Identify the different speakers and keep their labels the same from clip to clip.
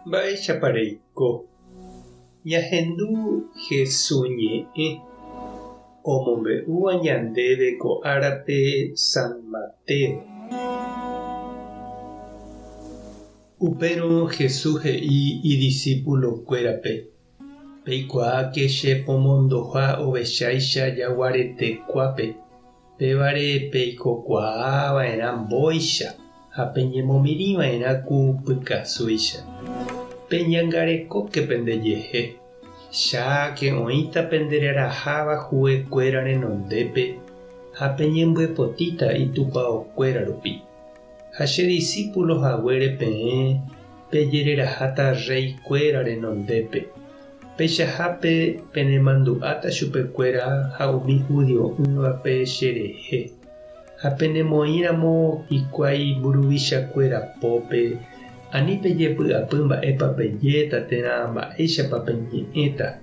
Speaker 1: Mba'éichapa reiko? Ñahendu Hesu ñe'ẽ omombe'úva ñandéve ko árape San Mateo. Upérõ Jesús he'i idisípulokuérape, Peikuaáke che pomondoha ovecháicha jaguaretekuápe, pévare peikokuaa va'erã mbóicha ha peñemomirĩ va'erã ku pykasúicha. Peñangarekóke pendejehe, cháke oĩta pendereraháva huekuéra renondépe ha peñembyepotíta itupaokuéra rupi. Ha che disípulo haguére peẽ pejereraháta rreikuéra renondépe. Peichahápe penemandu'áta chupekuéra ha umi hudio'ỹvape cherehe. Ha penemoĩramo hikuái mburuvichakuéra pópe, ani pejepy'apy mba'épa pejéta térã mba'éichapa peñe'ẽta.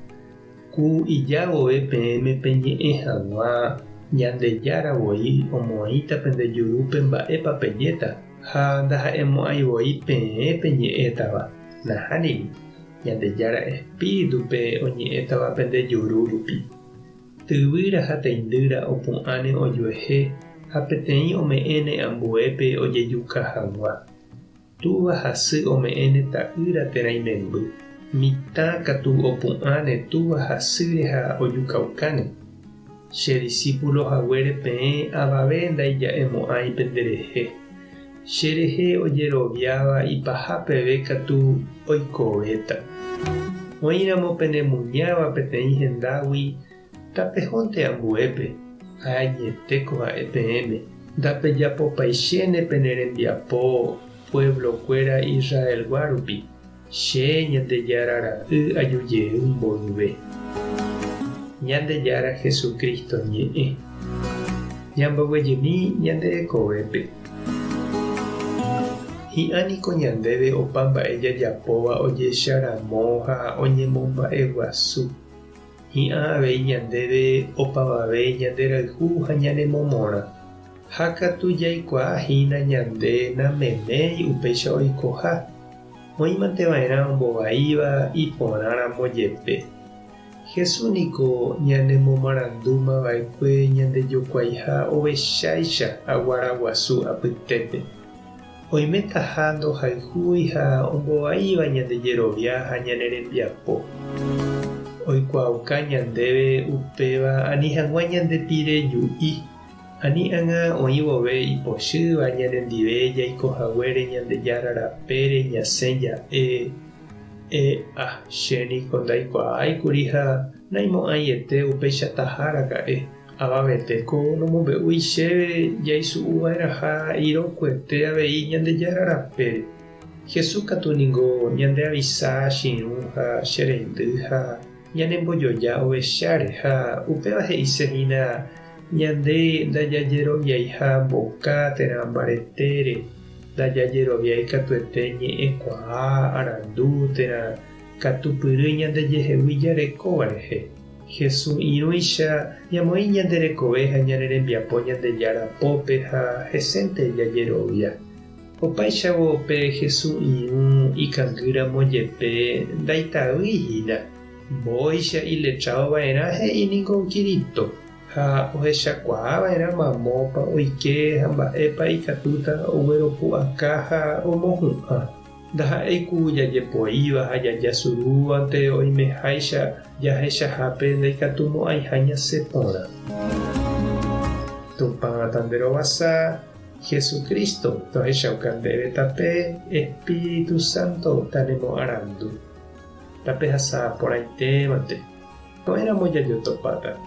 Speaker 1: Ku ija vove peẽme peñe'ẽ hag̃ua, Ñandejára voi omoĩta pende jurúpe mba'épa pejéta, ha ndaha'emo'ãi voi peẽ peñe'ẽtava. Nahániri, Ñandejára espíritupe oñe'ẽtava pende juru rupi. Tyvýra ha teindýra opu'ãne ojuehe ha peteĩ ome'ẽne ambuépe ojejuka hag̃ua. Túva ha sy ome'ẽne ta'ýra térã imemby. Mitã katu opu'ãne túva ha sýre ha ojukaukáne. Che disípulo haguére peẽ avave ndaija'emo'ãi penderehe. Che rehe ojeroviáva ipaha peve katu oikovéta. Oĩramo penemuñáva peteĩ hendágui, Tapehónte ambuépe, ha añetéko ha'e peẽme, ndapejapopaichéne pene rembiapo pueblo-kuéra Israelgua rupi, che, Ñandejára Ra'y aju jey mboyve. Ñandejára Jesucristo ñe'ẽ. Ñamboguejymi ñande rekovépe. Hi'ã niko ñandéve opa mba'e jajapóva ojecharamo ha oñemomba'eguasu. Hi'ã avei ñandéve opavave ñanderayhu ha ñanemomorã. Ha katu jaikuaa hína ñande nameméi upéicha oikoha, oĩmante va'erã ombovaíva iporãramo jepe. Jesús niko ñanemomarandúma va'ekue ñandejokuaiha ovecháicha aguara guasu apytépe. Oimetaha ndohayhúi ha ombovaíva ñande jerovia ha ñane rembiapo. Oikuaauka ñandéve upéva ani hag̃ua ñande pire ju'i, ani ág̃a oĩ vove ipochýva ñanendive jaiko haguére Ñandejára rapére ñasẽ ja'e, E'a, che niko ndaikuaáikuri ha naimo'ãiete upeichataha raka'e. Avavete ko nomombe'úi chéve jaisu'uva'erãha irokuete avei Ñandejára rapére. Jesús katu ningo ñandeavisa chirũ ha che reindy ha ñanembojoja ovecháre ha upéva he'ise hína ñande ndajajeroviaiha mboka térã mbaretére, ndajajeroviái katuete ñe'ẽkuaa, arandu térã katupyry ñandejehegui jarekóva rehe. Jesús irũicha ñamoĩ ñande rekove ha ñane rembiapo Ñandejára pópe ha hesénte jajerovia. Opáichavo pe Jesús irũ ikangýramo jepe ndaitavýi hína, mbóicha iletrádo va'erã he'i niko Kirito, ha ohechakuaa va'erã mamópa oike ha mba'épa ikatúta ogueropu'aka ha omohu'ã. Ndaha'éi ku jajepoíva ha jajasurúvante oimeháicha jahechahápe ndaikatumo'ãiha ñasẽ porã. Tupã tanderovasa, Jesucristo tohechauka ndéve tape, Espíritu Santo tanemoarandu. Tapehasa porãitémante. Ko'ẽramo jajotopáta.